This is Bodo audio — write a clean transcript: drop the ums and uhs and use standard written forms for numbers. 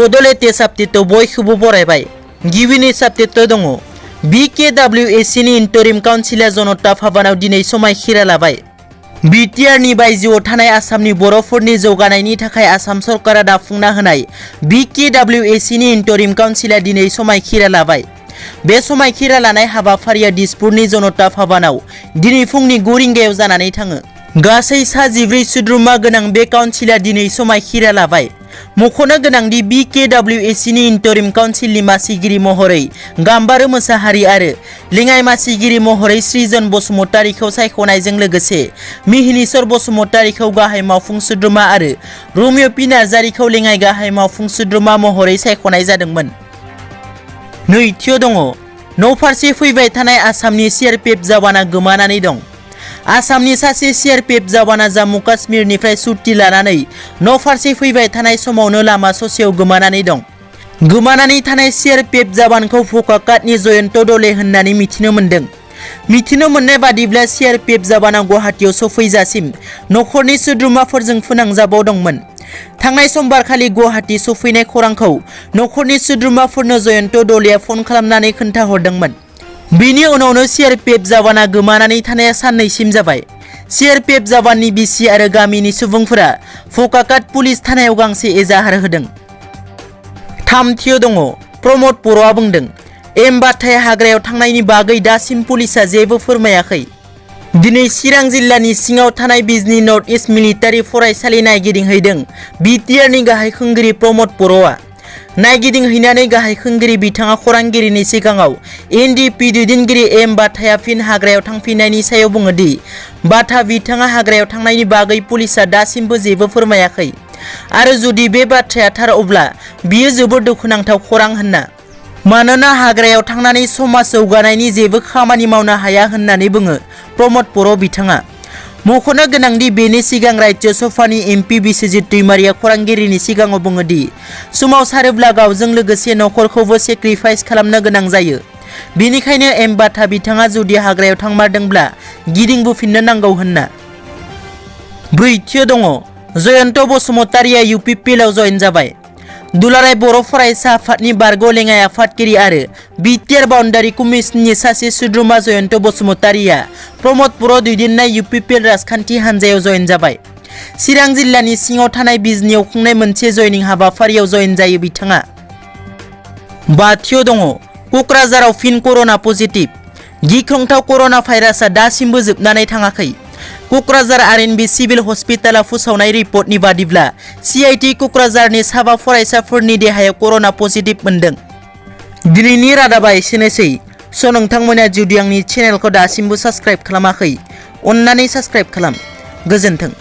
बड'लेण्ड साबजेक्टआव बयखौबो बरायबाय। गिबिनि साबजेक्टआव दङ BKWAC नि इन्टरिम काउन्सिलआ जनता भवनाव दिनै समायखिरा लाबाय। BTR नि बायजोआव थानाय आसामनि बर'फोरनि जौगानायनि थाखाय आसाम सरकारा दाफुंना होनाय BKWAC नि इन्टरिम काउन्सिलआ दिनै समायखिरा लाबाय। बे समायखिरा लानाय हाबाफारिया दिसपुरनि जनता भवनाव दिनै फुंनि 9 रिंगायाव जानानै थाङो। गासै 14 सोद्रोमा गोनां बे काउन्सिलआ दिनै समायखिरा लाबाय। मख'नो गोनांदि BKWAC नि इन्टरिम काउन्सिलनि मासिगिरि महरै गाम्बारो मोसाहारि आरो लेङाइ मासिगिरि महरै सृजन बसुमतारीखौ सायख'नायजों लोगोसे मिहिनीश्वर बसुमतारीखौ गाहाय मावफुं सोद्रोमा आरो रमिय' पि नार्जारीखौ लेङाइ गाहाय मावफुं सोद्रोमा महरै सायख'नाय जादोंमोन। नैथियाव दङ न'फारसे फैबाय थानाय आसामनि CRPF जवाना गोमानानै दं। आसामनि सासे CRPF जवाना जम्मु काश्मीरनिफ्राय सुति लानानै न'फारसे फैबाय थानाय समावनो लामा ससेयाव गोमानानै दं। गोमानानै थानाय CRPF जवानखौ भकाकाटनि जयन्त दले होननानै मिथिनो मोन्दों। मिथिनो मोननाय बादिब्ला CRPF जवाना गुवाहाटीयाव सफैजासिम न'खरनि सोद्रोमाफोरजों फोनांजाबावदोंमोन। थांनाय समबारखालि गुवाहाटी सफैनाय खौरांखौ न'खरनि सोद्रोमाफोरनो जयन्त दलेया फन खालामनानै खोन्थाहरदोंमोन। बेनि उनावनो CRPF जवाना गोमानानै थानाया साननैसिम जाबाय। CRPF जवाननि बिसि आरो गामिनि सुबुंफोरा भकाकाट पुलिस थानायाव गांसे एजाहार होदों। थामथियाव दङ प्रमद बर'आ बुंदों बाथाया हाग्रायाव थांनायनि बागै दासिम पुलिसा जेबो फोरमायाखै। दिनै चिरां जिल्लानि सिङाव थानाय बिजनी नर्थ इस्ट मिलिटारि फरायसालि नायगिदिंहैदों BTR नि गाहाय खुंगिरि प्रमद बर'आ। नायगिदिंहैनानै गाहाय खुंगिरि बिथाङा खौरांगिरिनि सिगाङाव NDP दैदेनगिरि बाथाया फिन हाग्रायाव थांफिननायनि सायाव बुङो दि बाथा बिथाङा हाग्रायाव थांनायनि बागै पुलिसा दासिमबो जेबो फोरमायाखै आरो जुदि बे बाथ्राया थार अब्ला बियो जोबोद दुखुनांथाव खौरां होनना। मानोना हाग्रायाव थांनानै समाज जौगानायनि जेबो खामानि मावनो हाया होननानै बुङो प्रमद बर' बिथाङा। मख'नो गोनांदि बेनि सिगां राज्य सभानि MP बिस्वजित दैमारिया खौरांगिरिनि सिगाङाव बुङो दि सोमावसारोब्ला गावजों लोगोसे न'खरखौबो सेक्रिफाइस खालामनो गोनां जायो। बेनिखायनो बाथा बिथाङा जुदि हाग्रायाव थांमारदोंब्ला गिदिंबोफिननो नांगौ होनना। ब्रैथियाव दङ जयन्त बसुमतारीया UPPL आव जयेन जाबाय। दुलाराय बर' फरायसा आफादनि बारग' लेङाइ आफादगिरि आरो BTR बाउन्डारि कमिसननि सासे सोद्रोमा जयन्त बसुमतारीया प्रमद बर' दैदेननाय UPPL राजखान्थि हान्जायाव जयेन जाबाय। चिरां जिल्लानि सिङाव थानाय बिजनीआव खुंनाय मोनसे जयनिं हाबाफारियाव जयेन जायो बिथाङा। बाथियाव दङ क'क्राझाराव फिन कर'ना पजिटिभ। गिख्रंथाव कर'ना भाइरासआ दासिमबो जोबनानै थाङाखै। क'क्राझार RNB सिभिल हस्पिटाला फोसावनाय रिपर्टनि बादिब्ला CIT क'क्राझारनि साबा फरायसाफोरनि देहायाव कर'ना पजिटिभ मोनदों। दिनैनि रादाबा एसेनोसै। नोंथांमोना जुदि आंनि चेनेलखौ दासिमबो साबस्क्राइब खालामाखै अन्नानै साबस्क्राइब खालाम। गोजोन्थों।